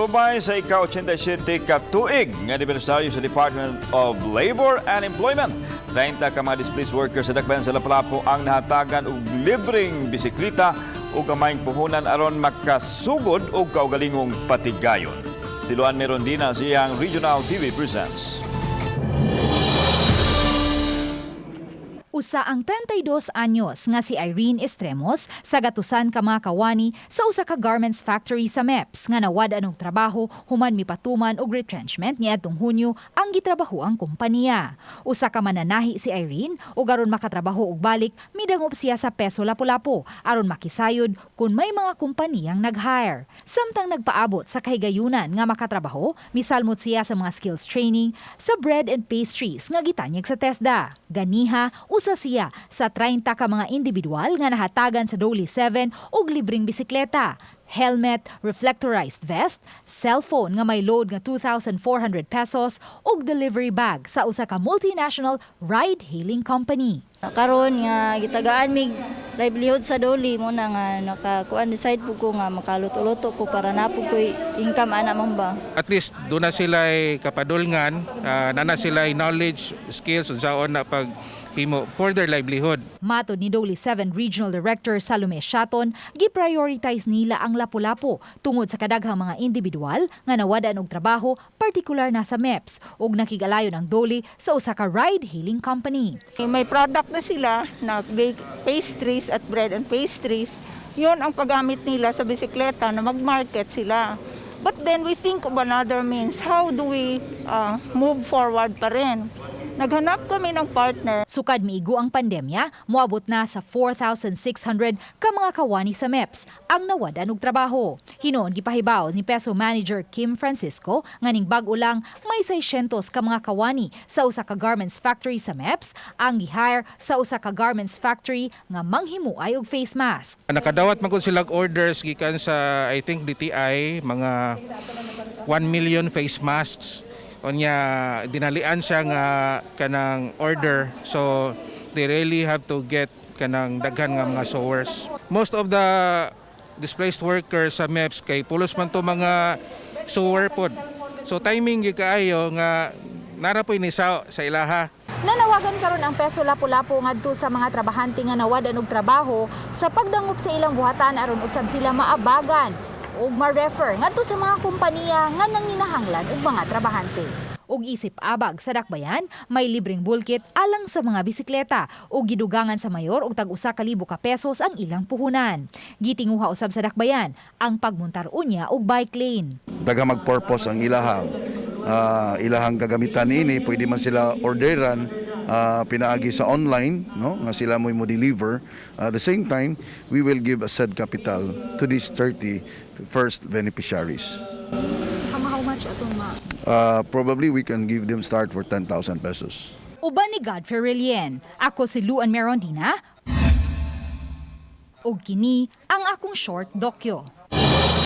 Pagsulbay sa ika-87 ka tuig nga anibersaryo sa Department of Labor and Employment, 30 ka mga displaced workers sa Dakbayan sa Lapu-Lapu ang nahatagan og libreng bisikleta ug gamayng puhunan aron makasugod og kaugalingong patigayon. Si Luan Merondina sa iyang Regional TV Presents. Usa ang 32 anyos nga si Irene Estremos sa gatusan ka mga kawani sa usa ka garments factory sa MEPS nga nawad-an og trabaho human mipatuman og retrenchment niadtong Hunyo ang gitrabaho ang kompanya. Usa ka mananahi si Irene ug aron makatrabaho og balik, midangop siya sa Peso Lapu-Lapu aron makisayod kung may mga kompaniyang nag-hire. Samtang nagpaabot sa kahigayunan nga makatrabaho, misalmot siya sa mga skills training sa bread and pastries nga gitanyag sa TESDA. Ganiha, usa siya sa 30 ka mga individual nga nahatagan sa DOLE 7 og libreng bisikleta, helmet, reflectorized vest, cellphone nga may load nga 2,400 pesos ug delivery bag sa usa ka multinational ride-hailing company. Karon nga gitagaan mig livelihood sa DOLE, mo na nga nakakuan, decide pud ko nga makaluto-luto ko para naa pud ko'y income ana man ba. At least doon na sila kapadulngan, naa na sila knowledge, skills, unsaon na paghimo for their livelihood. Matod ni DOLE 7 Regional Director Salome Shaton, gi-prioritize nila ang Lapu-Lapu tungod sa kadaghang mga individual nga nawad-an og trabaho, partikular na sa MEPS, ug nakig-alayon ang DOLE sa usa ka ride-hailing company. May product na sila na bake pastries at bread and pastries. Yun ang paggamit nila sa bisikleta na mag-market sila. But then we think of another means. How do we move forward pa rin? Naghanap kami ng partner. Sukad miigo ang pandemya, moabot na sa 4,600 ka mga kawani sa MEPS ang nawad-an og trabaho. Hinuon gipahibaw ni Peso Manager Kim Francisco nga ning bag-o lang may 600 ka mga kawani sa usa ka garments factory sa MEPS ang gihire sa usa ka garments factory nga manghimuay og face mask. Nakadawat man gud sila og orders gikan sa, I think, DTI, mga 1 million face masks. Unya dinalian siya nga kanang order, so they really have to get kanang daghan nga mga sewers. Most of the displaced workers sa MEPS kay pulos man to mga sewer pod. So timing gyud kaayo nga nara po'y ni sa ilaha. Nanawagan karon ang Peso Lapu-Lapu ngadto sa mga trabahante nga nawad-an og trabaho sa pagdangop sa ilang buhatan aron usab sila maabagan ug ma-refer ngadto sa mga kompanya nga nanginahanglan og mga trabahante. Ug isip abag sa dakbayan, may libreng bulkit alang sa mga bisikleta ug gidugangan sa mayor og tag 1,000 ka pesos ang ilang puhunan. Gitinguha usab sa dakbayan ang pagmuntar unya og bike lane. Daghang mag-purpose ang ilahang gagamitan ini. Pwede man sila orderan pinaagi sa online, no, nga sila mo deliver. At the same time, we will give a said capital to these 30 first beneficiaries. How much atong ma? Probably we can give them start for 10,000 pesos. Uban ni Godfrey Relien. Ako si Luan Merondina. Ug kini ang akong short dokyo.